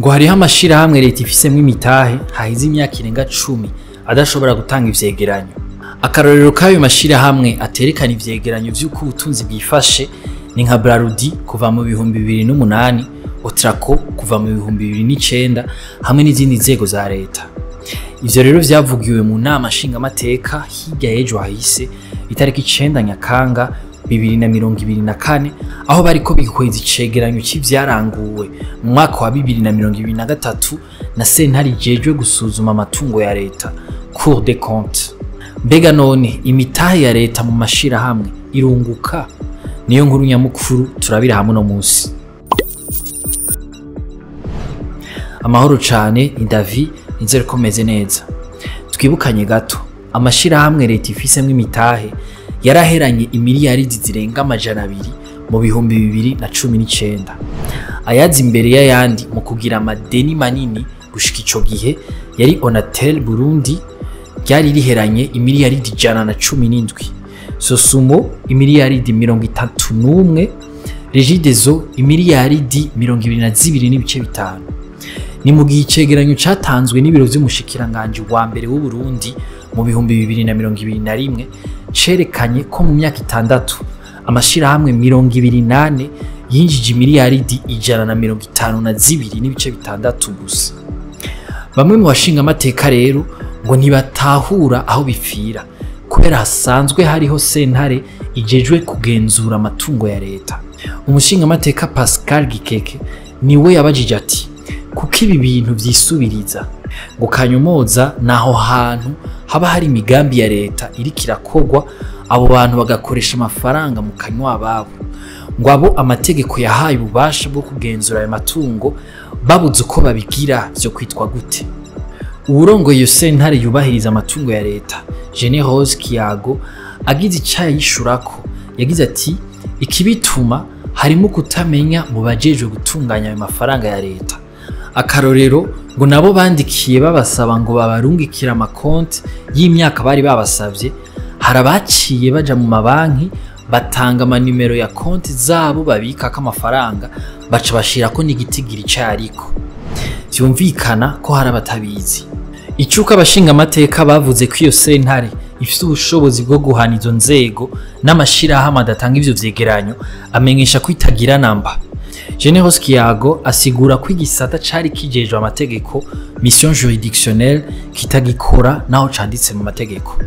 Ngo hariho amashirahamwe leta ifisemwo imitahe haheze imyaka irenga 10 adashobora gutanga ivyegeranyo. Akarorero k'ayo mashirahamwe aterekana ivyegeranyo vy'uko ubutunzi bwifashe ni nka Brarudi kuva mu 2008, Otraco kuva mu 2009 hamwe n'izindi nzego za leta. Ivyo rero vyavugiwe mu nama nshingamateka hirya y'ejo hahise itariki 9 Nyakanga 2024, aho bariko bikweza icegeranyo c'ivyaranguwe mu mwaka wa 2023 na sentare ijejwe gusuzuma amatungo ya leta, Cour des comptes. Mbega none imitahe ya leta mu mashirahamwe irunguka? Niyo nkuru nyamukuru turabira hamwe no munsi. Amahoro cane, ni Davi, nizere ko meze neza. Twibukanye gato, amashirahamwe leta ifisemwo imitahe yaraheranye imiliyaridi zirenga 200 mu 2019. Ayazi imbere y'ayandi mu kugira amadeni manini gushika ico gihe yari Onatel Burundi ryari riheranye imiliyaridi 117, Sosumo imiliyaridi 31, Regideso imiliyaridi 22.5. Ni mu gihe icegeranyo catanzwe n'ibiro vy'umushikiranganji wa mbere w'u Burundi mu 2021 cerekanye ko mu myaka 6 amashirahamwe 28 yinjije imiliyaridi 152.6 gusa. Bamwe mu bashinga amateka rero ngo ntibatahura aho bipfira kubera hasanzwe hariho sentare ijejwe kugenzura amatungo ya leta. Umushinga amateka Pascal Gikeke niwe yabajije ati kuko ibi bintu vyisubiriza, ngo Kanyomoza naho hantu haba hari imigambi ya leta iriko irakogwa, abo bantu bagakoresha amafaranga mu kanywa babo, ngo abo amategeko yahaye ububasha bwo kugenzura ayo matungo babuze uko babigira vyo kwitwa gute? Uwurongoye iyo sentare yubahiriza amatungo ya leta, Generose Kiyago, agize ico yishurako, yagize ati ikibituma harimo kutamenya mu bajejwe gutunganya ayo mafaranga ya leta. Akarorero ngo nabo bandikiye babasaba ngo babarungikire amakonti y'imyaka bari babasavye, hari abaciye baja mu mabanki batanga amanimero ya konti zabo babikako amafaranga, baca bashirako n'igitigiri cariko. Vyumvikana ko hari abatabizi. Icuka abashinga amateka bavuze ko iyo sentare ifise ubushobozi bwo guhana izo nzego n'amashirahamwe adatanga ivyo vyegeranyo, amenyesha ko itagira namba. Generose Kiyago asigura ko igisata cari kijejwe amategeko, mission juridictionnelle, kitagikora naho canditse mu mategeko.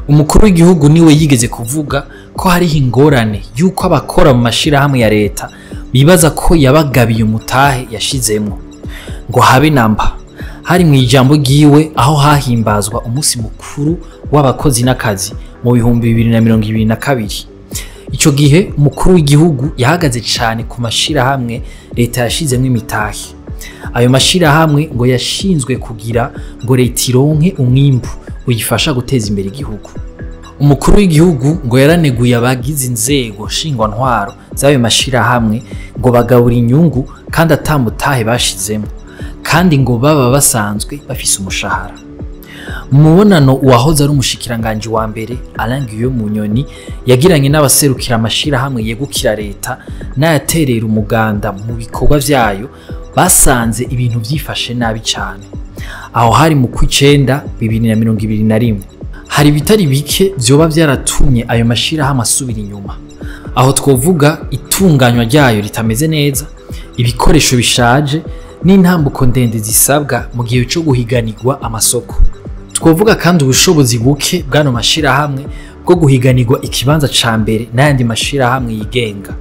Umukuru w'igihugu niwe yigeze kuvuga ko hariho ingorane yuko abakora mu mashirahamwe ya leta bibaza ko yabagabiye umutahe yashizemwo, ngo habe namba. Hari mu ijambo ryiwe aho hahimbazwa umunsi mukuru w'abakozi n'akazi mu 2022. Ico gihe umukuru w'igihugu yahagaze cane ku mashirahamwe leta yashizemwo imitahe. Ayo mashirahamwe ngo yashinzwe kugira ngo leta ironke umwimbu uyifasha guteza imbere igihugu. Umukuru w'igihugu ngo yaraneguye abagize inzego nshingwantwaro z'ayo mashirahamwe ngo bagabura inyungu kandi atamutahe bashizemwo, kandi ngo baba basanzwe bafise umushahara. Mu mubonano uwahoze ari umushikiranganji wa mbere Alain Guillaume Bunyoni yagiranye n'abaserukira amashirahamwe yegukira leta n'ayaterera umuganda mu bikorwa vyayo, basanze ibintu vyifashe nabi cane. Aho hari mu kw'icenda 2021. Hari ibitari bike vyoba vyaratumye ayo mashirahamwe asubira inyuma. Aho twovuga itunganywa ryayo ritameze neza, ibikoresho bishaje n'intambuko ndende zisabwa mu gihe co guhiganirwa amasoko. Twovuga kandi ubushobozi buke bw'ano mashirahamwe bwo guhiganirwa ikibanza ca mbere n'ayandi mashirahamwe yigenga.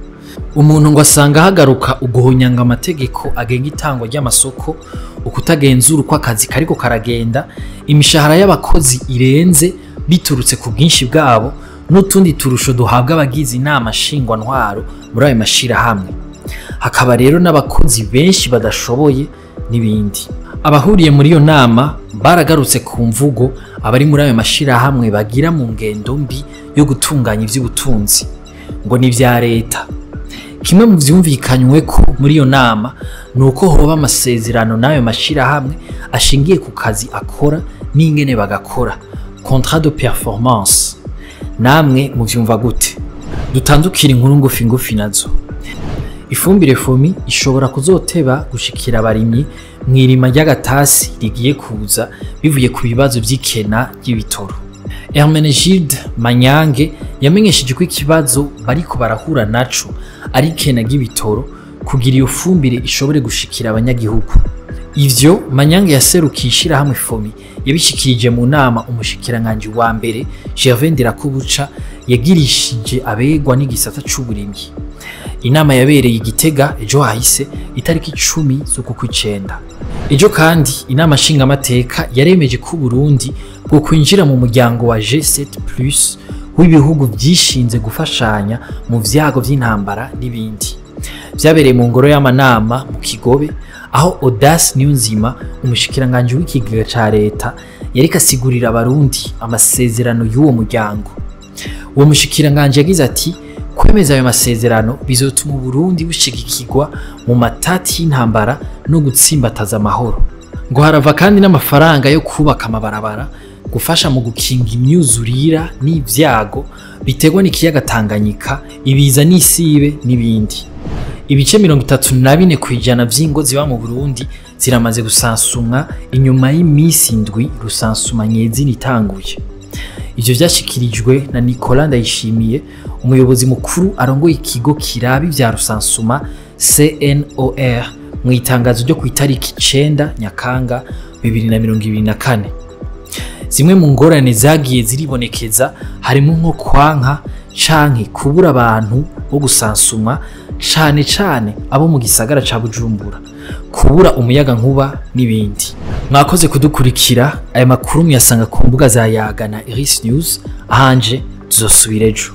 Umuntu ngo asanga hagaruka uguhonyanga amategeko agenga itangwa ry'amasoko, ukutagenzura uko akazi kariko karagenda, imishahara y'abakozi irenze biturutse ku bwinshi bwabo, n'utundi turusho duhabwa abagize inama nshingwantwaro muri ayo mashirahamwe. Hakaba rero n'abakozi benshi badashoboye n'ibindi. Abahuriye muri iyo nama baragarutse ku mvugo abari muri ayo mashirahamwe bagira mu ngendo mbi yo gutunganya ivy'ubutunzi, ngo ni vya leta. Kimwe mu vyumvikanywe ko muri iyo nama ni uko hoba amasezerano n'ayo mashirahamwe ashingiye ku kazi akora n'ingene bagakora, contrat de performance. Namwe muvyumva gute? Dutandukira inkuru ngufi ngufi nazo. Ifumbire FOMI ishobora kuzoteba gushikira abarimyi mw'irima ry'agatasi rigiye kuza bivuye ku bibazo vy'ikena ry'ibitoro. Hermenegilde Manyange yamenyesheje ko ikibazo bariko barahura naco ari ikena ry'ibitoro kugira iyo fumbire ishobore gushikira abanyagihugu. Ivyo Manyange yaserukiye ishirahamwe FOMI yabishikirije mu nama umushikiranganji wa mbere Gervais Ndirakobuca yagirishije abegwa n'igisata c'uburimyi. Inama yabereye i Gitega ejo hahise itariki 10 z'uku kw'icenda. Ejo kandi inama nshingamateka yaremeje ko Burundi bwo kwinjira mu muryango wa G7+ w'ibihugu vyishinze gufashanya mu vyago vy'intambara n'ibindi. Vyabereye mu ngoro y'amanama mu Kigobe, aho Audace Niyonzima umushikiranganji w'ikigega ca leta yariko asigurira abarundi amasezerano y'uwo muryango. Uwo mushikiranganji yagize ati: kwemeza ayo masezerano bizotuma Burundi bushigikirwa mu matati y'intambara no gutsimbataza amahoro. Ngo harava kandi n'amafaranga yo kubaka amabarabara, gufasha mu gukinga imyuzurira n'ivyago biterwa n'ikiyaga Tanganyika, ibiza n'isibe n'ibindi. Ibice 34% vy'ingo ziba mu Burundi ziramaze gusansumwa inyuma y'imisi 7 rusansuma nyezina itanguye. Ivyo vyashikirijwe na Nicolas Ndayishimiye, umuyobozi mukuru arongoye ikigo kiraba ivya rusansuma CNOR, mu itangazo ryo kw'itariki 9 Nyakanga 2024. Zimwe mu ngorane zagiye ziribonekeza harimo nko kwanka canke kubura abantu bo gusansuma, cane cane abo mu gisagara ca Bujumbura, kubura umuyaga nkuba n'ibindi. Mwakoze kudukurikira. Aya makuru muyasanga ku mbuga za Yaga na Iris News. Ahanje tuzosubira ejo.